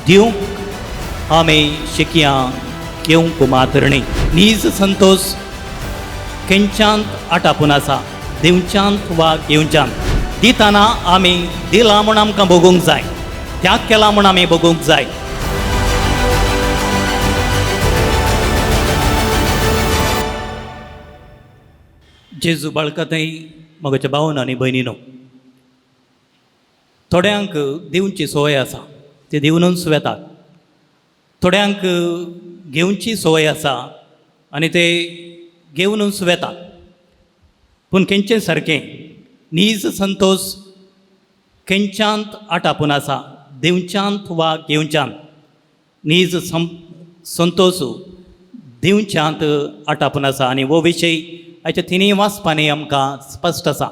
दिवंक आमी शिकया, घेवंक मात्र न्ही. नीज संतोश खंयच्यांत आटापून आसा, दिवच्यांत वा घेवच्यांत. दितना आमी दिलां म्हूण आमकां भोगूंक जाय, त्याग केला म्हूण आमी भोगूंक जाय. जेजू बाळकातय म्हज्या भावन आनी भयणीनो, थोड्यांक दिवची संवय आसा, ते दिवनूच वेतात. थोड्यांक घेवची संवय आसा आनी ते घेवनूच वेतात. पूण खंयचें सारकें नीज संतोश खंयच्यांत आटापून आसा, दिवच्यांत वा घेवच्यांत. नीज संतोश दिवच्यांत आटापून आसा आनी हो विशय आयच्या तिनूय वाचपांनी आमकां स्पश्ट आसा.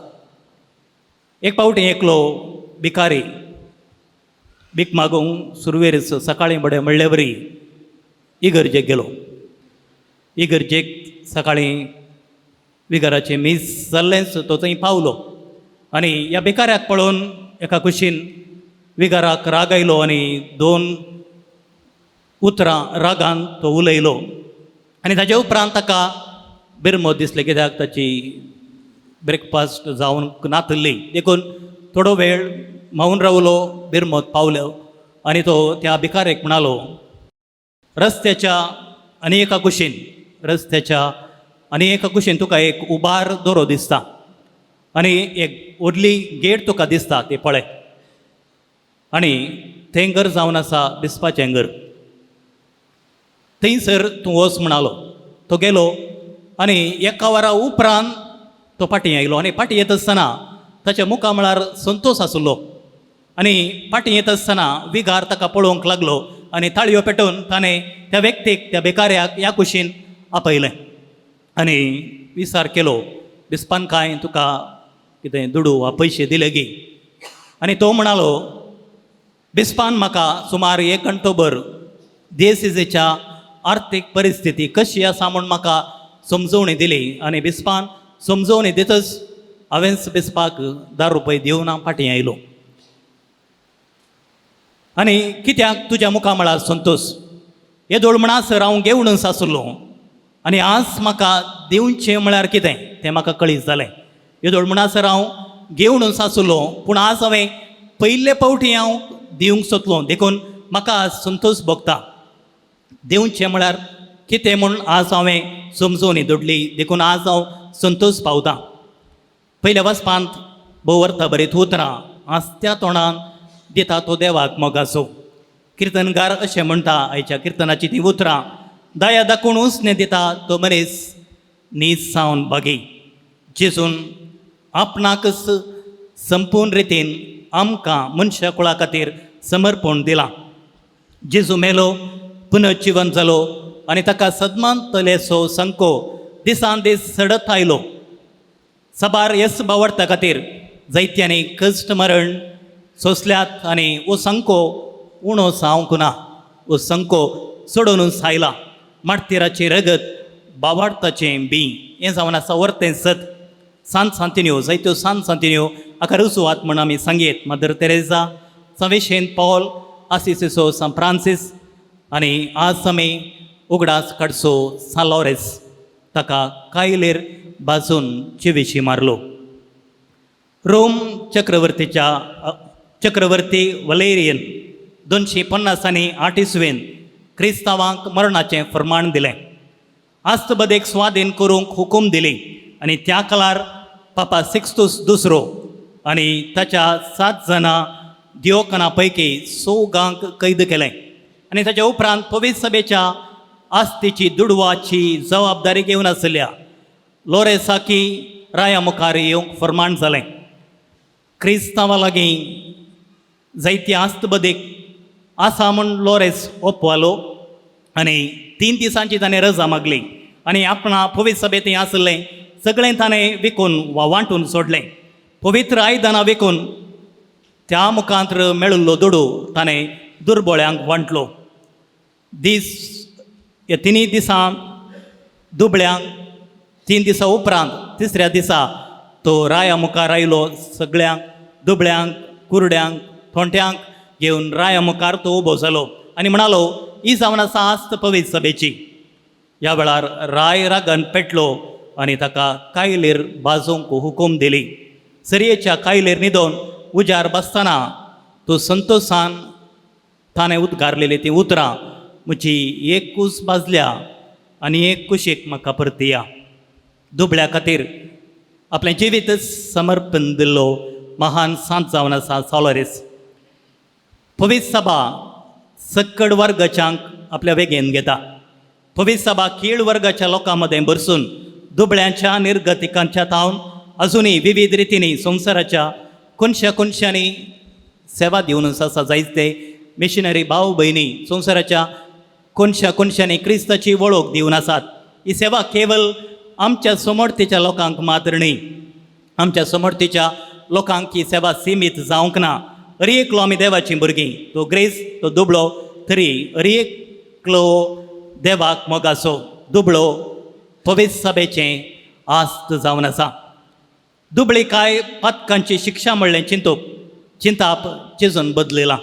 एक फावटी एकलो भिकारी भीक मागूंक सुरवेर सकाळीं बडें म्हणले वरी इगर्जेक गेलो. इगर्जेक सकाळीं विगाराचें मीस जाल्लेंच तो थंय पावलो आनी ह्या भिकाऱ्याक पळोवन एका कुशीन विगाराक राग आयलो आनी दोन उतरां रागान तो उलयलो आनी ताजे उपरांत ताका बिरमत दिसलें, कित्याक ताची ब्रेकफास्ट जावंक नातिल्ली. देखून थोडो वेळ मावन रावलो, बिरमत पावलो आनी तो त्या भिकारेक म्हणालो, रस्त्याच्या आनी एका कुशीन, रस्त्याच्या आनी एका कुशीन तुका एक उबार दोरो दिसता आनी एक व्हडली गेट तुका दिसता, ती पळय आनी तें घर जावन आसा बिस्पाचें घर, थंयसर तूं वच म्हणालो. तो गेलो आनी एका वरा उपरांत तो फाटीं आयलो आनी फाटीं येत आसतना ताच्या मुखा मळार संतोश आसलो आनी फाटीं येत आसतना विगार ताका पळोवंक लागलो आनी ताळयो पेटोवन ताणें त्या व्यक्तीक, त्या भिकाऱ्याक ह्या कुशीन आपयलें आनी विचार केलो, बिस्पान कांय तुका कितें दुडू वा पयशे दिले गी? आनी तो म्हणालो, बिस्पान म्हाका सुमार एक घंटोभर देसिजेच्या आर्थीक परिस्थिती कशी आसा म्हूण म्हाका समजवणी दिली आनी बिस्पान समजवणी दितच हांवेंच बिस्पाक 10 रुपये दिवन हांव फाटीं आयलो. आनी कित्याक तुज्या मुखा मळार संतोश येदोळ म्हणसर हांव घेवनच आसलो आनी आज म्हाका दिवचें म्हळ्यार कितें तें म्हाका कळीत जालें. येदोळ म्हणसर हांव घेवनच आसलो पूण आज हांवें पयले फावटी हांव दिवंक सोदलो, देखून म्हाका आज संतोश भोगता. दिवचें म्हळ्यार कितें म्हूण आज हांवें समजवणी दोडली, देखून आज हांव संतोश पावतां. पयल्या वचपांत भोव अर्थ बरीत उतरां आसत्या तोंडान दिता तो देवाक मोगाचो. किर्तनकार अशें म्हणटा, आयच्या किर्तनाची ती उतरां, दया दाखोवन उसणें दिता तो मनीस नीज सावन बागी. जेजून आपणाकच संपूर्ण रितीन आमकां मनशा कुळा खातीर समर्पण दिलां. जेजू मेलो, पुनर्जिवन जालो आनी ताका सदमानतलेचो संको दिसान दीस चडत आयलो. साबार येस बावडता खातीर जायत्यांनी कश्ट मरण सोंसल्यात आनी हो संको उणो जावंक ना, हो संको चडोवनूच आयला. मार्तिराचें रगत बावाडताचें बी हें जावन आसा वर्तें सत. सांत सांतिन्यो, जायत्यो सांत सांतिन्यो हाका रुजवात म्हूण आमी सांगयेत. मदर तेरेजा, सांत विशेंत पॉल, आसिसिसो सांत फ्रांसीस आनी आज आमी उगडास काडचो सांत लॉरेस, ताका कायलेर भाजून जिवेशी मारलो. रोम चक्रवर्तीच्या चक्रवर्ती वलेरियन 250 आनी 8 इसवेन क्रिस्तांवांक मरणाचें फर्माण दिलें. आस्तबदेक स्वाधीन करूंक हुकूम दिली आनी त्या काळार पापा सिक्स्तूस दुसरो आनी ताच्या 7 जाणां दियोकना पैकी 4 कैद केलें आनी ताच्या उपरांत पवित्र सभेच्या आस्तीची दुडवाची जबाबदारी घेवन आशिल्ल्या लोरेसाकी राया मुखार येवंक फर्माण जालें. क्रिस्तांवा लागीं जायती आस्तबदीक आसा म्हूण लोरेस ओपवालो आनी 3 दिसांची ताणें रजा मागली आनी आपणा पवित्र सभेंत आशिल्लें सगळें ताणें विकून वा वांटून सोडलें. पवित्र आयदनां विकून त्या मुखांत मेळिल्लो दुडू ताणें दुर्बळ्यांक वांटलो. दीस ह्या 3 दिसां दुबळ्यांक 3 दिसां उपरांत तिसऱ्या दिसा तो राया मुखार आयलो. सगळ्यांक दुबळ्यांक, कुरड्यांक, थोंट्यांक घेवन राया मुखार तो उबो जालो. आनी म्हणालो, ही जावन आसा आस्त पवित्र सभेची. ह्या वेळार राय रागान पेटलो आनी ताका कायलेर बाजोवंक हुकूम दिली. सरयेच्या कायलेर न्हिदोन उजार बसतना तो संतोशान ताणें उद्गारलेली तीं उतरां, म्हजी एक कूस बाजल्या आनी एक कुशीक म्हाका परतिया. दुबळ्या खातीर आपलें जिवीतच समर्पण दिल्लो महान सांत जावन आसा सॉलरीस. पवित्र सभा सक्कड वर्गाच्यांक आपल्या वेगेन घेता. पवित्र सभा कीळ वर्गाच्या लोकां मदें भरसून दुबळ्यांच्या निर्गतिकांच्या तावन अजुनूय विविध रितींनी संवसाराच्या कोनशा कोनशांनी सेवा दिवन आसा. जायते मिशनरी भाव भयणी संवसाराच्या कोनशा कोनशांनी क्रिस्ताची वळख दिवन आसात. ही सेवा केवल आमच्या समर्थीच्या लोकांक मात्र न्ही, आमच्या समर्थीच्या लोकांक ही सेवा सिमीत जावंक ना. हर एकलो आमी देवाचीं भुरगीं, तो ग्रेस तो दुबळो तरी हर एकलो देवाक मोगाचो दुबळो पवित्र सभेचें आस्त जावन आसा. दुबळी काय पातकांची शिक्षा म्हणलें चिंतप चिंताप चिजून बदलिलां.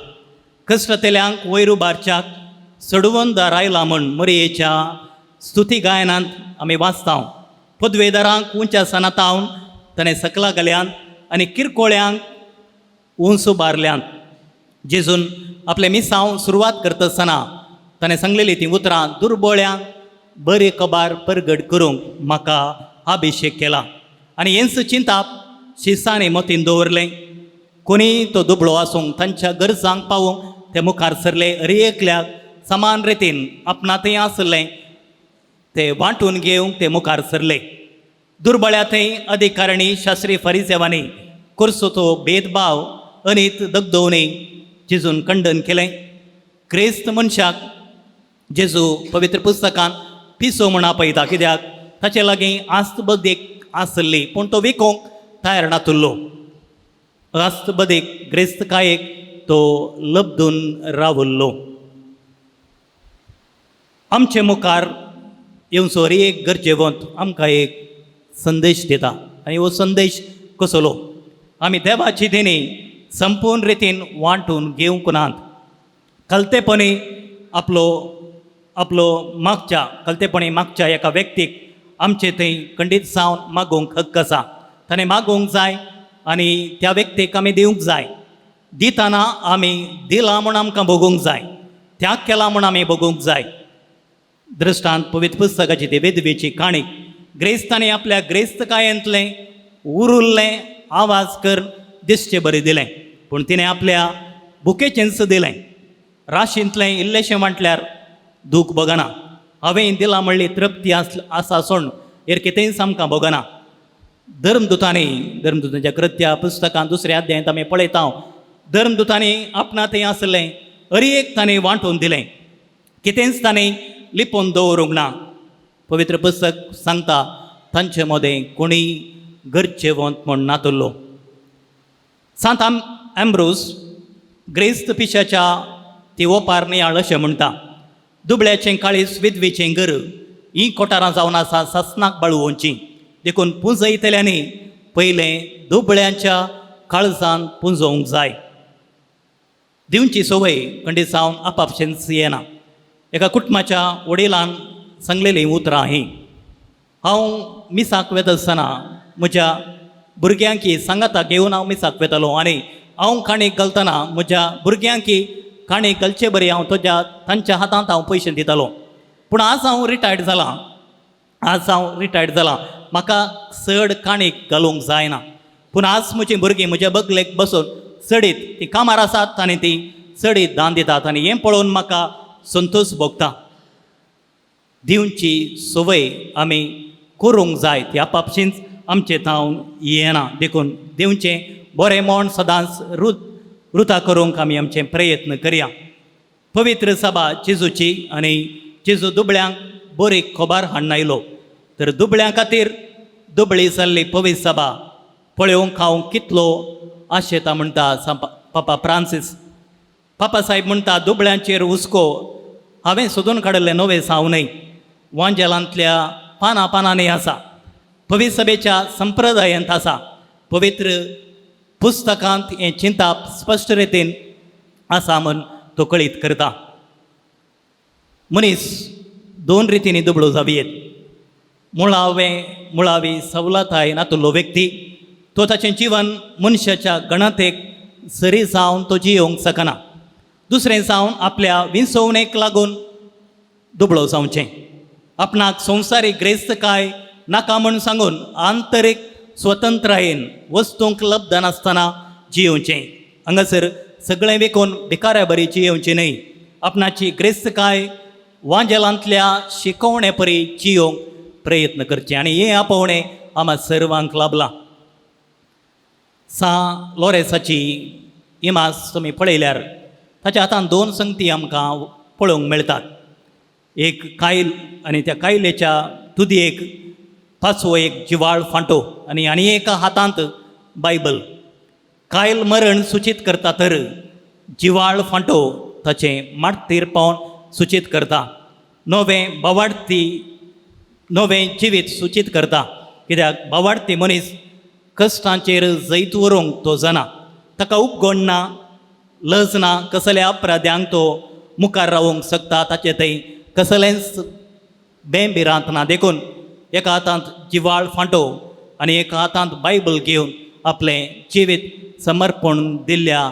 कश्टतेल्यांक वयर उबारच्याक सडवंदार आयला म्हूण मरयेच्या स्तुती गायनांत आमी वाचता. पदवेदारांक उंच्या सनातावन ताणें सकला घाल्यात आनी किरकोळ्यांक उंच उबारल्यांत. जेजून आपलें मिसांव सुरवात करता आसतना ताणें सांगलेलीं तीं उतरां, दुर्बोळ्यांक बरी कबार परगट करूंक म्हाका अभिशेक केला. आनी हेंच चिंताप शिसांनी मतीन दवरलें. कोणीय तो दुबळो आसूंक तांच्या गरजांक पावूंक ते मुखार सरले. हर एकल्याक समान रितीन आपणा थंय आसलें ते वांटून घेवंक ते मुखार सरले. दुर्बळ्या थंय अधिकाऱ्यांनी शास्त्रीय फरिजेवांनी करचो तो भेदभाव अनीत दगदोवणी जेजून खंडन केलें. क्रिस्त मनशाक जेजू पवित्र पुस्तकांत पिसो म्हूण आपयता, कित्याक ताचे लागीं आस्त बदीक आसली पूण तो विकूंक तयार नातुल्लो. आस्त बदीक ग्रेस्तकायेक तो लब्दून रावल्लो. आमचे मुखार येवचो एक गरजेवंत आमकां एक संदेश दिता आनी हो संदेश कसलो? आमी देवाची देणी संपूर्ण रितीन वांटून घेवंक नात. कलतेपणी आपलो आपलो मागच्या कलतेपणी मागच्या एका व्यक्तीक आमचे थंय खंडीत जावन मागूंक हक्क आसा. ताणें मागूंक जाय आनी त्या व्यक्तीक आमी दिवंक जाय. दितना आमी दिलां म्हूण आमकां भोगूंक जाय, त्याग केला म्हूण आमी भोगूंक जाय. दृश्टांत पवित्र पुस्तकाची ती वेदवेची काणी, ग्रेस्तांनी आपल्या ग्रेस्तकायेंतलें उरुल्लें आवाज कर दिसचे बरें दिलें, पूण तिणें आपल्या बुकेचेंच दिलें. राशींतलें इल्लेशें म्हटल्यार दूख भोगना. हांवें दिलां म्हणली तृप्ती आसा सोड हेर कितेंच आमकां भोगना. धर्मदुतांनी धर्मदुतांच्या कृत्या पुस्तकांत दुसऱ्या अध्यायांत आमी पळयता, धर्मदुतांनी आपणा थंय आसलें हर एक तांणी वांटून दिलें, कितेंच तांणी लिपोवन दवरूंक ना. पवित्र पुस्तक सांगता तांचे मदें कोणीय गरजेवंत म्हूण नातुल्लो. सांत एम्ब्रोज ग्रेस्त पिशाच्या ती ओपार नियाळ अशें म्हणटा, दुबळ्याचें काळीज विधवेचें घर हीं कोठारां जावन आसा सासनाक बाळवोवची, देखून पुंजयतल्यांनी पयलें दुबळ्यांच्या काळजान पुंजोवंक जाय. दिवची संवय खंडीत जावन आपापशेंच येना. एका कुटुंबाच्या वडिलान सांगलेलीं उतरां हीं. हांव मिसाक वेता आसतना म्हज्या भुरग्यांकी सांगाता घेवन हांव मिसाक वेतालो आनी हांव काणीक घालतना म्हज्या भुरग्यांकी काणीक घालचे बरी हांव तुज्या तांच्या हातांत हांव पयशे दितालो. पूण आज हांव रिटायर्ड जालां, आज हांव रिटायर्ड जालां, म्हाका चड काणीक घालूंक जायना. पूण आज म्हजीं भुरगीं म्हज्या बगलेक बसून चडीत ती कामार आसात आनी ती चडीत दान दितात आनी हें पळोवन म्हाका संतोश भोगता. दिवची संवय आमी करूंक जाय, ती आपापशींच आमचे थावन येना. देखून दिवचें बरें म्हण सदांच रुता करूंक आमी आमचे प्रयत्न करया. पवित्र सभा जेजूची आनी जेजू दुबळ्यांक बरी खबर हाडून आयलो, तर दुबळ्यां खातीर दुबळी जाल्ली पवित्र सभा पळोवंक हांव कितलो आशेता म्हणटा पापा फ्रांसीस. पापा साहेब म्हणटा, दुबळ्यांचेर हुस्को हांवें सोदून काडिल्लें नवें साव न्हय, वांजेलांतल्या पानां पानांनी आसा, पवित्र सभेच्या संप्रदायांत आसा. पवित्र पुस्तकांत हें चिंताप स्पश्ट रितीन आसा म्हूण तो कळीत करता. मनीस दोन रितींनी दुबळो जावयेत. मुळावी सवलताय नातुल्लो व्यक्ती तो ताचें जिवन मनशाच्या गणतेक सरी जावन तो जियोवंक शकना. दुसरें जावन आपल्या विंसवणेक लागून दुबळो जावचें, आपणाक संवसारीक ग्रेस्तकाय नाका म्हूण सांगून आंतरीक स्वतंत्रायेन वस्तूंक लब्ध नासतना जियोवचें. हांगासर सगळें विकून भिकाऱ्या बरी जियोवचें न्हय. आपणाची ग्रेस्तकाय वांजेलांतल्या शिकोवणे परी जियोवंक प्रयत्न करचे आनी हें आपोवणें आमकां सर्वांक लाभलां. सा लोरेसाची इमाज तुमी पळयल्यार ताच्या हातान दोन संगती आमकां पळोवंक मेळटात. एक कायल आनी त्या कायलेच्या तुदयेक पाचवो एक जिवाळ फांटो आनी आनी एका हातांत बायबल. कायल मरण सुचीत करता तर जिवाळ फांटो ताचें मार्तीरपण सुचीत करता. नवें बावाडती नवें जिवीत सुचीत करता, कित्याक बावाडती मनीस कश्टांचेर जैत व्हरूंक तो जाणा, ताका उपगण ना, लज ना, कसल्या अपराध्यांक तो मुखार रावूंक शकता, ताचे थंय कसलेंच बें भिरांत ना. देखून एका हातांत जिवाळ फांटो आनी एका हातांत बायबल घेवन आपलें जिवीत समर्पण दिल्ल्या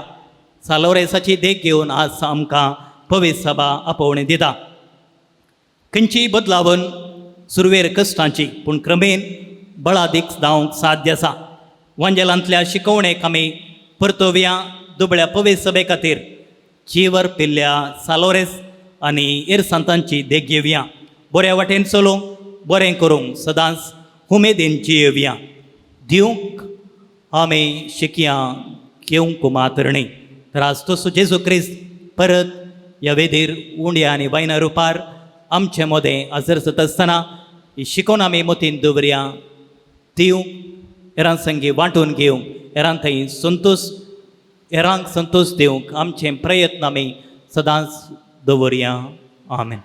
सालोरेसाची देख घेवन आज आमकां पवित्र सभा आपोवणें दिता. खंयचीय बदलावन सुरवेर कश्टांची पूण क्रमेन बळादीक जावंक साध्य आसा. वांजेलांतल्या शिकवणेक आमी परतोवया. दुबळ्या पवित्र सभे खातीर जीवर पिल्ल्या सालोरेस आनी हेर संतांची देख घेवया. बऱ्या वाटेन चलूंक, बरें करूंक सदांच उमेदीन जियेवया. दिवंक आमी शिकया, घेवंक मात्र न्ही. तर आज तसो जेजू क्रिस्त परत ह्या वेदीर उंड्या आनी वायना रुपार आमचे मदें हजर जाता आसतना ही शिकोवन आमी मतीन दवरया. दिवंक, हेरां संगी वांटून घेवंक, हेरां थंय संतोश, हेरांक संतोश दिवंक आमचे प्रयत्न आमी सदांच दवरया. आमेन.